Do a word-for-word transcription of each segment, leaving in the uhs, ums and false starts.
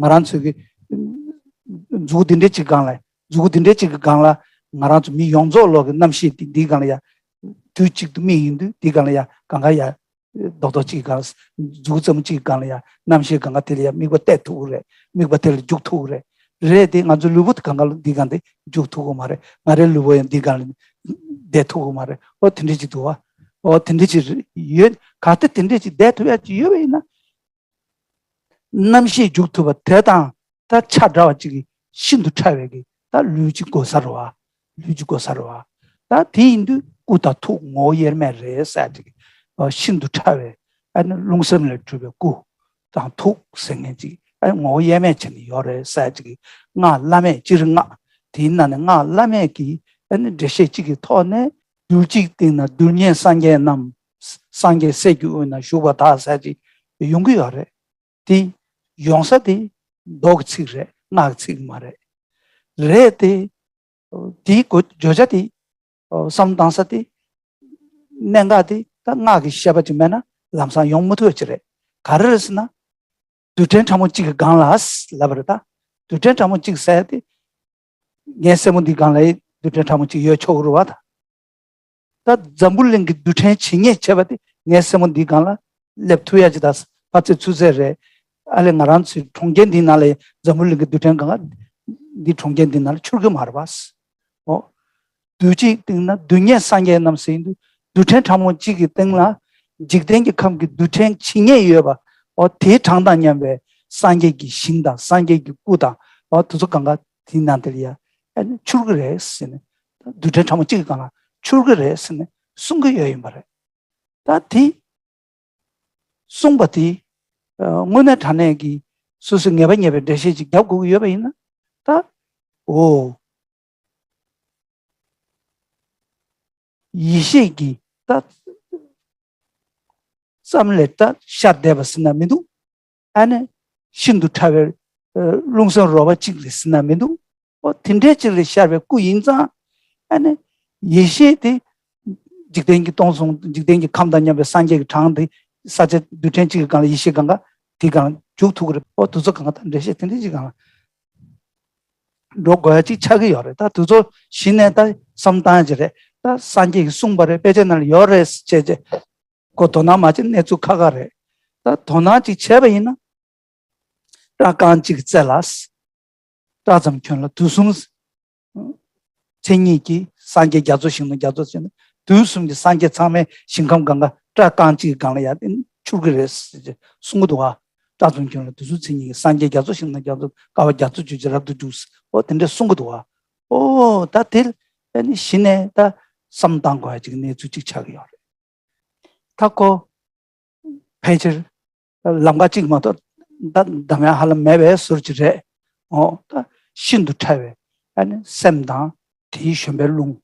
ང་རང་ཚོའི་གི་མཛུ་གུ་འདི་འདྲའི་གཅིག་སྒང་ལ་མཛུ་གུ་འདི་འདྲའི་གཅིག་གི་སྒང་ལ་ང་རང་ཚོ་མི་ཡོངས་རྫོགས་ལོག་གི་རྣམ་ཤེས་འདི་འདིའི་སྒང་ལ་ཡ་དུས་གཅིག་ཏུ་མིག་ཡིན་དུས་འདིའི་སྒང་ལ་ཡ་གང་ག་ཡ་རྡོག་རྡོག་གཅིག་གི་སྒང་ལ་མཛུ་གུ་རྩེ་མོ་གཅིག་གི་སྒང་ལ་ཡ་རྣམ་ཤེས་གང་ག་དེ་ལ་ཡ་དམིགས་པ་གཏད་ཐུབ་ཀྱི་རེད། དམིགས་པ་དེ་ལ་འཇུག་ཐུབ་ཀྱི་རེད། རེད་དེ་ང་ཚོའི་ལུས་པོ་དེ་གང་ག་ལ་འདིའི་སྒང་དེ་འཇུག་ཐུབ་ཀྱི་མ་རེད། ང་རའི་ལུས་པོ་ཡང་འདིའི་སྒང་ལ་བསྡད་ཐུབ་ཀྱི་མ་རེད། ཨོ་དེ་འདྲ་ཅིག་འདུག་བ། ཨོ་དེ་འདྲ་ཅིག་ཡོད། གལ་ཏེ་དེ་འདྲ་ཅིག་བསྡད་ཐུབ་ཡ་ཅིག་ཡོད་པ་ཡིན་ན། རྣམ་ཤེས་འཇུག་ཐུབ་པ་དེ་དང་ད་ཆ་འདྲ་བ་ཅིག་གི་ཤིན་ཏུ་ཕྲ་བའི་གི་ད་ལུས་ཅིག་དགོས་ས་རེད་བ། ལུས་ཅིག་དགོས་ས་རེད་བ། ད་དེ་ཡིན་དུས་སྐུ་དང་ཐུགས་ངོ་བོ་དབྱེར་མེད་རེད་ཟེར་ཅིག་གི་ཤིན་ཏུ་ཕྲ་བའི་ཨ་ནི་རླུང་སེམས་ལས་གྲུབ་པའི་སྐུ་དང་ཐུགས་ཟེར་མཁན་ཅིག་ཨ་ནི་ངོ་བོ་དབྱེར་མེད་བྱས་ནས་ཡོད་རེད་ཟེར་ཅིག་གི་སྔགས་བླ་མེད་སྤྱིར་སྔགས་དེའི་ནང་ནས་སྔགས་བླ་མེད་ཀྱི་ཨ་ནི་འགྲེལ་བཤད་ཅིག་གི་ཐོག་ནས་རྡུལ་གཅིག་སྟེང་ན་རྡུལ་སྙེད་སངས་རྒྱས་རྣམས། སངས་རྒྱས་སྲས་ཀྱི་དབུས་ན་བཞུགས་པ་དག་ཟེར་ཅིག་ཡོང་གི་ཡོད་རེད། དེ་ཡོང་ས་དེ་མདོ་གི་ཚིག་རེད། སྔགས་ཀྱི་ཚིག་མ་རེད། རེད་དེ། དེའི་གོ་བརྗོད་བྱ་དེ་བསམ་བཏང་ས་དེ་གནད་འགག་དེ་ད་སྔགས་ཀྱི་བཤད་པ་ཅིག་མེད་ན་ལམ་སང་ཡོང་མི་ཐུབ་པ་ཅིག་རེད། ག་རེ་རེད་ཟེར་ན། རྡུལ་ཕྲན་ཕྲ་མོ་གཅིག་གི་སྒང་ལ་ལབ་པ་རེད་ད། རྡུལ་ཕྲན་ཕྲ་མོ་གཅིག་ཟེར་དེ། ངའི་སེན་མོ་འདི་སྒང་ལ་རྡུལ་ཕྲན་ཕྲ་མོ་གཅིག་ཡོད་ཆོག་གི་རེད་བ་ད། ད་འཛམ་བུ་གླིང་གི་རྡུལ་ཕྲན་ཇི་སྙེད་བྱས་པ་དེ་ངའི་སེན་མོ་འདིའི་སྒང་ལ་སླེབས་ཐུབ་ཡ་ཅིག་ད་ཕར་ཚད་ཚུར་ཚད་རེད། ཨ་ལས་ང་རང་ཚོའི་གྲོང་ཁྱེར་འདིའི་ནང་ལ་འཛམ་བུ་གླིང་གི་རྡུལ་ཕྲན་སྒང་ལ་འདི་གྲོང་ཁྱེར་འདིའི་ནང་ལ་འཆུར་གི་མ་རེད་པ། ཨོ། རྡུལ་གཅིག་སྟེང་ན་རྡུལ་སྙེད་སངས་རྒྱས་རྣམས་ཟེར་ཡིན་དུས་རྡུལ་ཕྲན་ཕྲ་མོ་གཅིག་གི་སྟེང་ལ་འཇིག་རྟེན་གྱི་ཁམས་ཀྱི་རྡུལ་ཕྲན་ཇི་སྙེད་ཡོད་པ། ཨོ་དེའི་གྲངས་དང་མཉམ་པའི་སངས་རྒྱས་ཀྱི་ཞིང་དང་སངས་རྒྱས་ཀྱི་སྐུ་དང་ཨོ་དེ་ཚོ་སྒང་ག་དེའི་ནང་དེ་ལ་ཡ་ཨ་ནི་འཆུར་གི་རེད་ཟེར་ནས། རྡུལ་ཕྲན་ཕྲ་མོ་གཅིག་གི་སྒང་ལ་འཆུར་གི་རེད་ཟེར་ནས་གསུང་གི་ཡོད་ཡིན་པ་རེད། ད་དེ་གསུངས་པ་དེ་དངོས་གནས་དྲང་གནས་ཀྱི་སོ་སོས་ངེས་པ་རྙེད་པའི་འགྲེལ་བཤད་ཅིག་རྒྱབ་དགོས་ཀྱི་ཡོད་པ་ཡིན་ན། ད་འོ་ཡེ་ཤེས་ཀྱི་ད་ཙམ་ལས་ད་ཤར་བསྡད་པ་ཟེར་ན་མི་འདུག་ཨ་ནི་ཤིན་ཏུ་ཕྲ་བའི་རླུང་སེམས་རོལ་པ་གཅིག་རེད་ཟེར་ན་མི་འདུག་ཨོ་དེ་འདྲའི་གཅིག་ལ་ཤར་བའི་སྐུ་ཡིན་ཙང་། ཨ་ནི་ཡེ་ཤེས་དེ་འཇིག་རྟེན་གྱི་སྟོང་གསུམ་འཇིག་རྟེན་གྱི་ཁམས་དང་མཉམ་པའི་སངས་རྒྱས་ཀྱི་གྲངས་དེ་ས་ཆ་རྡུལ་ཕྲན་གཅིག་གི་སྒང་ལ་ཡེ་ཤེས་སྒང་ག་དེ་སྒང་འཇུག་ཐུབ་ཀྱི་རེད། ཨོ་དེ་ཚོ་སྒང་ག་ད་འགྲེལ་བཤད་དེ་འདྲའི་གཅིག་སྒང་ལ་འགྲོ་དགོས་ཡ་གཅིག་ཆགས་ཀྱི་ཡོད་རེད། ད་དེ་ཚོ་གཞི་ནས་ད་བསམ་བཏང་ཡ་གཅིག་རེད། ད་སངས་རྒྱས་ཀྱིས་གསུངས་པ་རེད། དཔེ་ཆ་ནང་ལ་ཡོད་རེད་ཅེས་བྱས། ཁོ་དོ་སྣང་མ་བྱེད་གནས་ཚུལ་ཁག་ཁག་རེད། ད་དོ་སྣང་གཅིག་བྱས་པ་ཡིན་ན། སྐྲ་རྐང་གཅིག་གི་རྩེ་ལ། སྐྲ་ཙམ་གྱོན་ལ་དུས་གསུམ། མཚན་ཉིད་ཀྱི་སངས་རྒྱས་རྒྱ་མཚོ་ཞིང་ན་རྒྱ་མཚོ་ཞིང་ན་དུས་གསུམ་གྱི་སངས་རྒྱས་ཚང་མའི་ཞིང་ཁམས་སྒང་ག་སྐྲ་རྐང་གཅིག་གི་སྒང་ལ་ཡ་དེ་འཆུར་གི་རེད་ཟེར་གསུང་གི་འདུག་བ། སྐྲ་ཙམ་གྱོན་ལ་དུས་གསུམ་མཚན་ཉིད་ཀྱི་སངས་རྒྱས་རྒྱ་མཚོ་ཞིང་ན་རྒྱ་མཚོ་དཀའ་བ་རྒྱ་མཚོ་བརྗོད་ཀྱི་རབ་ཏུ་འཇུག་ཟེར་ཨོ་དེ་འདྲ་གསུང་གི་འདུག་བ། ཨོ་ད་དེ་ཨ་ནི་གཞི་ནས་ད་བསམ་བཏང་དགོས་ཡ་གཅིག་གནས་ཚུལ་གཅིག་ཆགས་ཀྱི་ཡོད་རེད། ད་ཁོ་ཕལ་ཆེར་ལམ་ཁ་གཅིག་མ་གཏོགས་ད་འདམ་ཡ་ཧ་ལམ་མེད་པའི་ཟུར་གཅིག་རེད། འོ་ད་ཤིན་ཏུ་ཕྲ་བའི་ཨ་ནི་སེམས་དང་དེའི་བཞོན་པའི་རླུང་།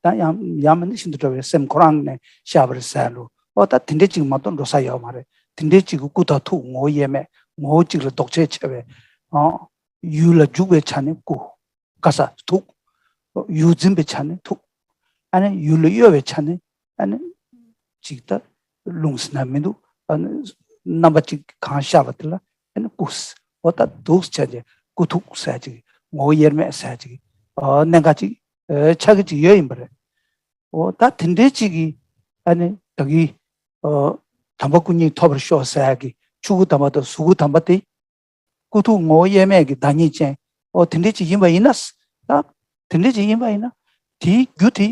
ད་ཡང་ཡང་མིན་ན་ཤིན་ཏུ་ཕྲ་བའི་སེམས་ཁོ་རང་ནས་ཤར་བ་རེད་ཟེར་ལོ། འོ་ད་དེ་འདྲའི་གཅིག་མ་གཏོགས་འགྲོ་ས་ཡོད་མ་རེད། དེ་འདྲའི་གཅིག་གི་སྐུ་དང་ཐུགས་ངོ་བོ་དབྱེར་མེད་ངོ་བོ་གཅིག་ལ་ལྡོག་ཕྱོགས་ཕྱེ་བའི་ཨ་ཡུལ་ལ་འཇུག་པའི་ཆ་ནས་སྐུ། ག་ས་ཐུགས། ཡུལ་འཛིན་པའི་ཆ་ནས་ཐུགས། ཨ་ནི་ཡུལ་ལ་གཡོ་བའི་ཆ་ནས་ཨ་ནི་ཅིག་ད་རླུང་ཟེར་ན་མི་འདུག་ཨ་ནི་རྣམ་པ་གཅིག་གང་ཤར་བ་དེ་ལ་ཨ་ནི་སྐུ། འོ་ད་འདུག་ཟེར་ཅིག་སྐུ་ཐུགས་ཟེར་ཅིག་ངོ་བོ་དབྱེར་མེད་ཟེར་ཅིག་ཨ་གནད་འགག་ཅིག་ཨ་ཆགས་ཀྱི་ཅིག་ཡོད་ཡིན་པ་རེད། འོ་ད་དེ་འདྲའི་ཅིག་གིས་ཨ་ནི་ད་གིན་ཨ་དམ་པ་སྐུ་གཉིས་ཐོབ་པར་ཤོག་ཟེར་གི་ཆུ་སྐུ་དམ་པ་དང་གཟུགས་སྐུ་དམ་པ་དེ། སྐུ་ཐུགས་ངོ་བོ་དབྱེར་མེད་ཀྱི་བདག་ཉིད་ཅན། ཨོ་དེ་འདྲ་ཅིག་ཡིན་པ་ཡིན་ན། ད་དེ་འདྲ་ཅིག་ཡིན་པ་ཡིན་ན། དེའི་རྒྱུ་དེ།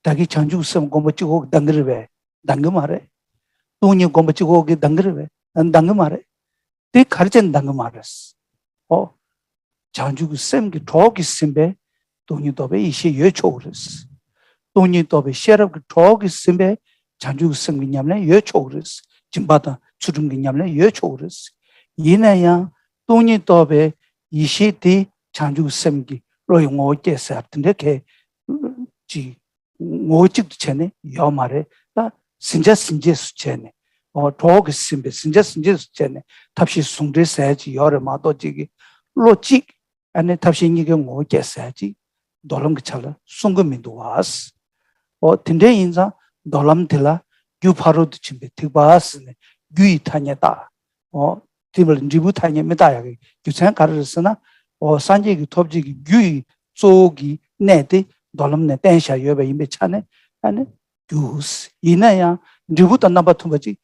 ད་གིན་བྱང་ཆུབ་སེམས་སྒོམ་པ་གཅིག་པོ་གིས་འདང་གི་རེད་པས། འདང་གི་མ་རེད། སྟོང་ཉིད་སྒོམ་པ་གཅིག་པོ་གིས་འདང་གི་རེད་པས། འདང་གི་མ་རེད། དེ་ག་རེ་བྱས་ནས་འདང་གི་མ་རེད། ཨོ། བྱང་ཆུབ་ཀྱི་སེམས་ཀྱི་གྲོགས་ཀྱིས་ཟིན་པའི་སྟོང་ཉིད་རྟོགས་པའི་ཡེ་ཤེས་ཡོད་ཆོག་གི་རེད། སྟོང་ཉིད་རྟོགས་པའི་ཤེས་རབ་ཀྱི་གྲོགས་ཀྱིས་ཟིན་པའི་བྱང་ཆུབ་ཀྱི་སེམས་ཀྱི་ཉམས་ལེན་ཡོད་ཆོག་གི་རེད། སྦྱིན་པ་དང་ཚུལ་ཁྲིམས་ཀྱི་ཉམས་ལེན་ཡོད་ཆོག་གི་རེད། ཡིན་ན་ཡང་སྟོང་ཉིད་རྟོགས་པའི་ཡེ་ཤེས་དེ་བྱང་ཆུབ་ཀྱི་སེམས་ཀྱི་བློ་ཡི་ངོ་བོ་སྐྱེས་ཟེར་དེ་འདྲ་གལ་ཅིག་ངོ་བོ་གཅིག་ཏུ་བྱས་ནས་ཡོད་མ་རེད། ད་ཟིན་བྱ་ཟིན་བྱེད་སུ་བྱས་ནས། འོ་གྲོགས་ཀྱིས་ཟིན་པའི་ཟིན་བྱ་ཟིན་བྱེད་སུ་བྱས་ནས་ཐབས་ཤེས་ཟུང་འབྲེལ་ཟེར་ཅིག་ཡོད་རེད་མ་གཏོགས་ཅིག་གི་བློ་གཅིག་ཨ་ནི་ཐབས་ཤེས་གཉིས་ཀའི་ངོ་བོ་སྐྱེས་ཟེར་ཅིག་མདོ་ལམ་གྱི་ཆ་ལ་གསུང་གི་མི་འདུག་བ། འོ་དེ་འདྲ་ཡིན་ཙང་མདོ་ལམ་དེ་ལ་རྒྱུ་ཕ་རོལ་ཏུ་ཕྱིན་པའི་ཐེག་པ་ཟེར་ནས་རྒྱུ་ཡི་ཐ་སྙད་བཏགས། འོ། དེ་བས་འབྲས་བུ་ཐ་སྙད་མི་བཏགས་ཡག་གི་རྒྱུ་མཚན་ག་རེ་རེད་ཟེར་ན། འོ་སངས་རྒྱས་ཀྱི་ཐོབ་བྱེད་ཀྱི་རྒྱུ་ཡི་གཙོ་བོ་གི་གནས་དེ་མདོ་ལམ་ནས་བསྟན་བཞག་ཡོད་པ་ཡིན་པའི་ཆ་ནས་ཨ་ནི་རྒྱུ། ཡིན་ན་ཡང་འབྲས་བུ་དང་རྣམ་པ་མཐུན་པ་ཅིག་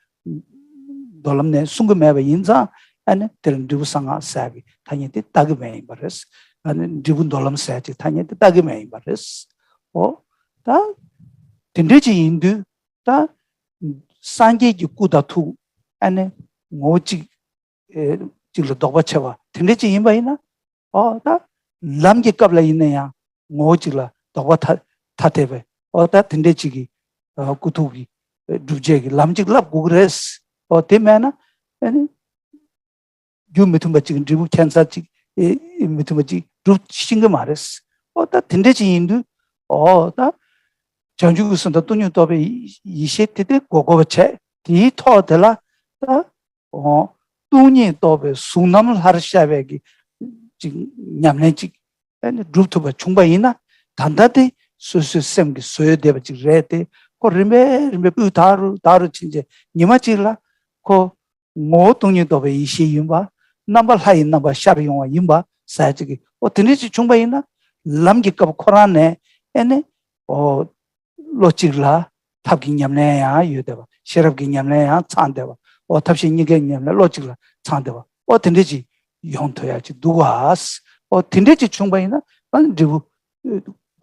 མདོ་ལམ་ནས་གསུང་གི་མེད་པ་ཡིན་ཙང་ཨ་ནི་དེར་འབྲས་བུ་གསང་སྔགས་ཟེར་ཡག་གི་ཐ་སྙད་དེ་བཏགས་ཀྱི་མེད་ཡིན་པ་རེད། ཨ་ནི་འབྲས་བུ་མདོ་ལམ་ཟེར་ཡག་གི་ཐ་སྙད་དེ་བཏགས་ཀྱི་མེད་ཡིན་པ་རེད། འོ་ད་དེ་འདྲ་ཅིག་ཡིན་དུས། ད་སངས་རྒྱས་ཀྱི་སྐུ་དང་ཐུགས་ཨ་ནི་ངོ་བོ་གཅིག་ཨེ་གཅིག་ལ་ལྡོག་པ་ཆེ་བ་དེ་འདྲ་ཅིག་ཡིན་པ་ཡིན་ན། ཨོ་ད་ལམ་གྱི་སྐབས་ལ་ཡིན་ན་ཡང་ངོ་བོ་གཅིག་ལ་ལྡོག་པ་ཐ་ཐ་དད་པའི་ཨོ་ད་དེ་འདྲ་ཅིག་གི་ཨ་སྐུ་ཐུགས་ཀྱི་ཨེ་སྒྲུབ་བྱེད་ཀྱི་ལམ་གཅིག་བསླབ་དགོས་ཀྱི་རེད། ཨོ་དེ་མེད་ན་ཨ་ནི། རྒྱུ་མི་མཐུན་པ་གཅིག་འབྲས་བུ་ཁྱད་མཚར་གཅིག་ཨེ་མི་མཐུན་པ་གཅིག་སྒྲུབ་ཤེས་ཀྱི་མ་རེད། ཨོ་ད་དེ་འདྲ་ཅིག་ཡིན་དུས། ཨོ་ད་བྱང་ཆུབ་ཀྱི་སེམས་དང་སྟོང་ཉིད་རྟོགས་པའི་ཡེ་ཤེས་དེ་དེ་དགོས་དགོས་པ་བྱས། དེའི་ཐོག་དེ་ལ་ད་ཨོ་སྟོང་ཉིད་རྟོགས་པའི་གཟུགས་རྣམས་ལྷར་ཤར་བའི་གི་ཅིག་ཉམས་ལེན་ཅིག་ཨ་ནི་སྒྲུབ་ཐུབ་པ་བྱུང་པ་ཡིན་ན། ད་ལྟ་དེ་སོ་སོའི་སེམས་ཀྱི་བཟོས་བསྡད་པ་ཅིག་རེད་དེ། ཁོ་རིམ་པས་རིམ་པས་སྤུས་དག་རུ་དག་རུ་ཕྱིན་རྗེས་ཉི་མ་གཅིག་ལ་ཁོ། ངོ་བོ་སྟོང་ཉིད་རྟོགས་པའི་ཡེ་ཤེས་ཡིན་པ། རྣམ་པ་ལྷ་ཡི་རྣམ་པར་ཤར་ཡོང་བ་ཡིན་པ་ཟེར་ཅིག་གི་ཨོ་དེ་འདྲ་ཅིག་བྱུང་པ་ཡིན་ན། ལམ་གྱི་སྐབས་ཁོ་རང་ནས་ཨེ་ནི་ཨོ་བློ་གཅིག་ལ་ཐབས་ཀྱི་ཉམས་ལེན་ཡང་ཡོད་བསྡད་པ། ཤེས་རབ་ཀྱི་ཉམས་ལེན་ཡང་ཚང་བསྡད་པ། ཨོ་ཐབས་ཤེས་གཉིས་ཀའི་ཉམས་ལེན་བློ་གཅིག་ལ་ཚང་བསྡད་པ། ཨོ་དེ་འདྲ་ཅིག་ཡོང་ཐུབ་ཡག་ཅིག་འདུག་ག། ཨོ་དེ་འདྲ་ཅིག་བྱུང་པ་ཡིན་ན་ཨ་ནི་འབྲས་བུ་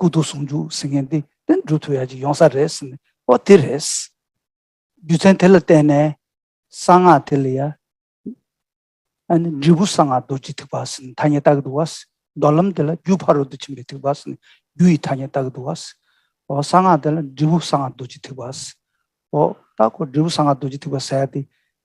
སྐུ་གདུང་ཟུང་འཇུག་ཟེར་མཁན་འདི་དེ་འགྲུབ་ཐུབ་ཡག་ཅིག་ཡོང་ས་རེད་ཟེར་ནས་ཨོ་དེ་རེད། རྒྱུ་མཚན་དེ་ལ་བརྟེན་ནས་གསང་སྔགས་དེ་ལ་ཡ། ཨ་ནི་འབྲས་བུ་གསང་སྔགས་རྡོ་རྗེ་ཐེག་པ་ཟེར་ནས་ཐ་སྙད་བཏགས་ཀྱི་འདུག་བ། མདོ་ལམ་དེ་ལ་རྒྱུ་ཕ་རོལ་ཏུ་ཕྱིན་པའི་ཐེག་པ་ཟེར་ནས་རྒྱུ་ཡི་ཐ་སྙད་བཏགས་ཀྱི་འདུག་བ། འོ་གསང་སྔགས་དེ་ལ་འབྲས་བུ་གསང་སྔགས་རྡོ་རྗེ་ཐེག་པ་ཟེར། འོ་ད་ཁོ་འབྲས་བུ་གསང་སྔགས་རྡོ་རྗེ་ཐེག་པ་ཟེར་ཡ་དེ་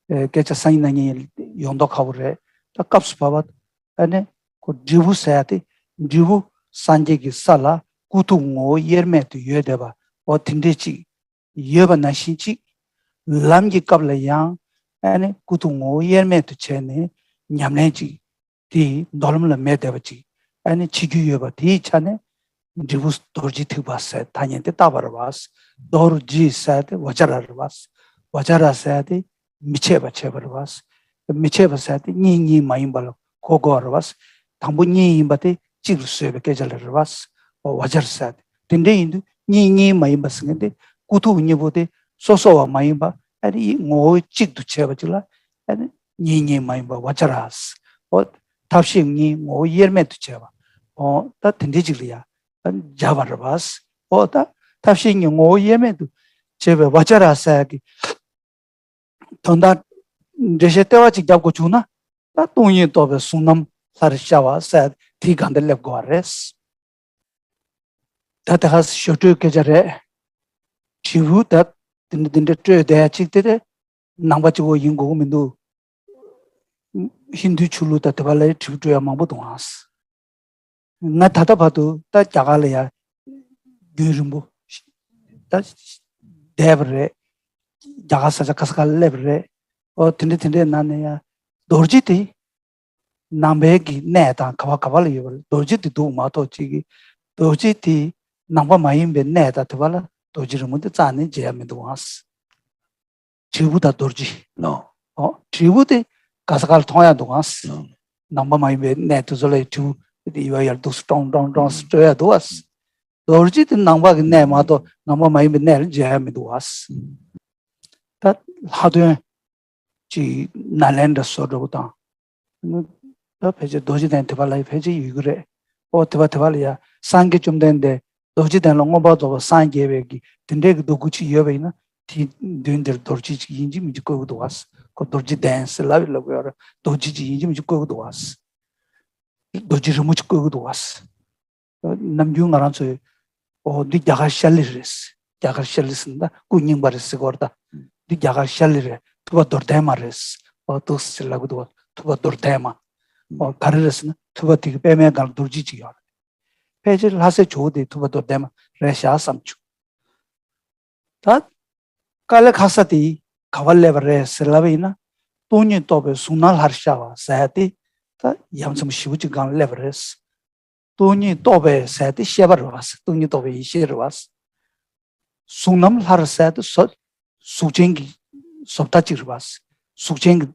ཨེ་སྐད་ཆ་སང་ཉིན་གནངས་ཉིན་ཡོང་མདོག་ཁ་པོ་རེད། ད་སྐབས་སུ་བབ་པ་ཨ་ནི་ཁོ་འབྲས་བུ་ཟེར་ཡ་དེ་འབྲས་བུ་སངས་རྒྱས་ཀྱི་ས་ལ་སྐུ་ཐུགས་ངོ་བོ་དབྱེར་མེད་དུ་ཡོད་བསྡད་པ་འོ་དེ་འདྲས་ཅིག་ཡོད་པ་ནང་བཞིན་ཅིག་ལམ་གྱི་སྐབས་ལ་ཡང་ཨ་ནི་སྐུ་ཐུགས་ངོ་བོ་དབྱེར་མེད་དུ་བྱས་ནས་ཉམས་ལེན་ཅིག་དེ་མདོ་ལམ་ལ་མེད་བསྡད་པ་ཅིག་ཨ་ནི་བྱེད་རྒྱུ་ཡོད་པ་དེའི་ཆ་ནས་འབྲས་བུ་རྡོ་རྗེ་ཐེག་པ་ཟེར་ཐ་སྙད་དེ་བཏགས་པ་རེད་བ། རྡོ་རྗེ་ཟེར་དེ་བ་ཅ་ར་རེད་བ། བ་ཅ་ར་ཟེར་དེ་མི་ཕྱེད་པ་བྱས་པ་རེད་བ། མི་ཕྱེད་པ་ཟེར་དེ་གཉིས་གཉིས་མ་ཡིན་པ་ལ་གོ་དགོས་པ་རེད་བ། དང་པོ་གཉིས་ཡིན་པ་དེ་གཅིག་ལ་བཟོས་པའི་སྐད་ཆ་ལ་རེད་བ། བ་ཅ་ར་ཟེར་དེ་དེ་འདྲ་ཡིན་དུས་གཉིས་གཉིས་མ་ཡིན་པ་ཟེར་མཁན་དེ་སྐུ་ཐུགས་གཉིས་པོ་དེ་སོ་སོ་བ་མ་ཡིན་པ་ཨ་ནི་ངོ་བོ་གཅིག་ཏུ་བྱས་པ་ཅིག་ལ་ཨ་ནི་གཉིས་གཉིས་མ་ཡིན་པ་བ་ཅ་ར། འོ་ཐབས་ཤེས་གཉིས་ངོ་བོ་དབྱེར་མེད་དུ་བྱས་པ། འོ་ད་དེ་འདྲའི་ཅིག་ལ་ཡ་སྦྱར་བ་རེད་བ། འོ་ད་ཐབས་ཤེས་གཉིས་ངོ་བོ་དབྱེར་མེད་དུ་བྱས་པའི་བ་ཅ་ར་ཟེར་ཡ་གི་དོན་དག་འགྲེལ་བཤད་ལྟེ་བ་གཅིག་རྒྱབ་དགོས་བྱུང་ན་ད་སྟོང་ཉིད་རྟོགས་པའི་གཟུགས་རྣམས་ལྷར་ཤར་བ་ཟེར་དེའི་སྒང་དེ་སླེབས་དགོས་པ་རེད། ད་དེ་ཧ་ཞོར་འཕྲོས་སྐད་ཆ་རེད། དྲིལ་བུ་ད་དེ་འདྲ་དེ་འདྲ་སྤྲོས་བསྡད་ཡ་གཅིག་དེ་རེད། ནང་པ་གཅིག་པོ་ཡིན་དགོས་ཀྱི་མི་འདུག་ཧིན་རྡུའི་ཆོས་ལུགས་དང་དེ་པ་ལ་དྲིལ་བུ་སྤྲོས་ཡ་མང་པོ་འདུག་ཨང་། ང་ད་ལྟ་བར་དུ་ད་རྒྱ་གར་ལ་ཡ་རྒྱུན་རིང་པོ་ད་བསྡད་པ་རེད། རྒྱ་གར་ས་ཆ་ག་ས་ག་ལ་སླེབས་པ་རེད། ཨོ་དེ་འདྲ་དེ་འདྲའི་ནང་ནས་ཡ་རྡོ་རྗེ་དེ་ནང་པའི་གི་གནས་དང་ག་བ་ག་བ་ལ་ཡོད་པ་རེད། རྡོ་རྗེ་དེ་འདུག་མ་གཏོགས་ཅིག་གི་རྡོ་རྗེ་དེ་ནང་པ་མ་ཡིན་པའི་གནས་དང་དེ་བ་ལ་རྡོ་རྗེ་རིན་པོ་ཆེ་རྩ་ནས་མཇལ་ཡ་མི་འདུག་ཨང་། དྲིལ་བུ་དང་རྡོ་རྗེ། ནོ། ཨོ། དྲིལ་བུ་དེ་ག་ས་ག་ལ་མཐོང་ཡ་འདུག་ག་ནོ། ནང་པ་མ་ཡིན་པའི་གནས་དེ་ཚོ་ལ་དྲིལ་བུ་དེ་ཡོད་ཡར་འདུག་སེ་ཀྲོང་ཀྲོང་ཀྲོང་སེ་སྤྲོད་ཡ་འདུག་ག་རྡོ་རྗེ་དེ་ནང་པ་གི་གནས་མ་གཏོགས་ནང་པ་མ་ཡིན་པའི་གནས་ལ་མཇལ་ཡ་མི་འདུག་ག་ད་ལྷག་དོན་ཅིག་ནཱ་ལེནྡྲ་བཟོ་འདྲ་བོ་དང་། ད་ཕལ་ཆེར་རྡོ་རྗེ་གདན་དེ་པ་ལ་ཡ་ཕལ་ཆེར་ཡོད་ཀྱི་རེད། ཨོ་དེ་པ་དེ་པ་ལ་ཡ་སངས་རྒྱས་བཅོམ་ལྡན་འདས་རྡོ་རྗེ་གདན་ལ་མངོན་པར་རྫོགས་པར་སངས་རྒྱས་པའི་གི་དེ་འདྲའི་གི་རྡོ་སྐུ་ཅིག་ཡོད་པ་ཡིན་ན་དེའི་མདུན་དེར་རྡོ་རྗེ་ཅིག་ཡིན་གཅིག་མིན་གཅིག་བཀོད་ཀྱི་འདུག་བ། ཁོ་རྡོ་རྗེ་གདན་ཟེར་ལབ་ཡ་ལབ་ཀྱི་ཡོད་རེད། རྡོ་རྗེ་ཅིག་ཡིན་གཅིག་མིན་གཅིག་བཀོད་ཀྱི་འདུག་བ། རྡོ་རྗེ་རི་མོ་ཅིག་བཀོད་ཀྱི་འདུག་བ། ནམ་རྒྱུན་ང་རང་ཚོས་ཨོ་འདི་རྒྱ་གར་ཤར་ལི་རེད། རྒྱ་གར་ཤར་ལི་ཟེར་ན་ད་སྐུ་རྙིང་པ་རེད་ཟེར་གྱི་ཡོད་རེད་ད། འདི་རྒྱ་གར་ཤར་ལི་རེད། ཐུབ་པ་རྡོར་གདན་མ་རེད། ཨོ་འདུག་སེ་ལབ་ཀྱི་འདུག་བ། ཐུབ་པ་རྡོར་གདན་མ། ཨོ་ག་རེ་རེད་ཟེར་ན་ཐུབ་པ་དེ་གི་པད་མའི་སྒང་ལ་རྡོ་རྗེ་ཅིག་ཡོད་རེད། ཕལ་ཆེར་ལྷ་སའི་ཇོ་བོ་དེ་ཐུབ་པ་རྡོར་གདན་མ་རེད་ཤག་བསམ་བྱུང་། ད་དཀའ་ལས་ཁག་ས་དེ་ག་པར་སླེབས་པ་རེད་ཟེར་ལབ་པ་ཡིན་ན་སྟོང་ཉིད་རྟོགས་པའི་གཟུགས་སྣང་ལྷར་ཤར་བ་ཟེར་ཡ་དེ་ད་ཡ་མཚན་ཞེ་པོ་ཅིག་སྒང་ལ་སླེབས་པ་རེད། སྟོང་ཉིད་རྟོགས་པའི་ཟེར་དེ་ཤེས་པ་རེད་བ། སྟོང་ཉིད་རྟོགས་པའི་ཡེ་ཤེས་རེད་བ། གཟུགས་རྣམས་ལྷར་ཟེར་དེ་གཟུགས་གཟུགས་ཅན་གྱི་བཟོ་ལྟ་གཅིག་རེད་བ། གཟུགས་ཅན་གྱི་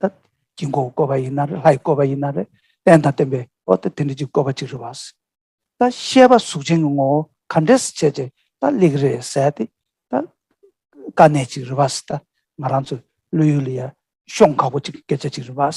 ད་ དཀྱིལ་འཁོར་བཀོད་པ་ཡིན་ན་རེད། ལྷ་ཡི་བཀོད་པ་ཡིན་ན་རེད། རྟེན་དང་བརྟེན་པའི་འོ་ད་དེ་འདྲ་ཅིག་བཀོད་པ་ཅིག་རེད་བ། ད་བཤད་པ་གཟུགས་ཅན་གྱི་ངོ་བོ་ག་འདྲས་བྱས་ཅིག་ད་སླེབས་ཀྱི་རེད་ཟེར་ཏེ་ད་དཀའ་གནད་ཅིག་རེད་བ། ད་ང་རང་ཚོ་བློ་ཡུལ་ལ་ཡ་ཤོང་ཁག་པོ་ཅིག་སྐད་ཆ་ཅིག་རེད་བ།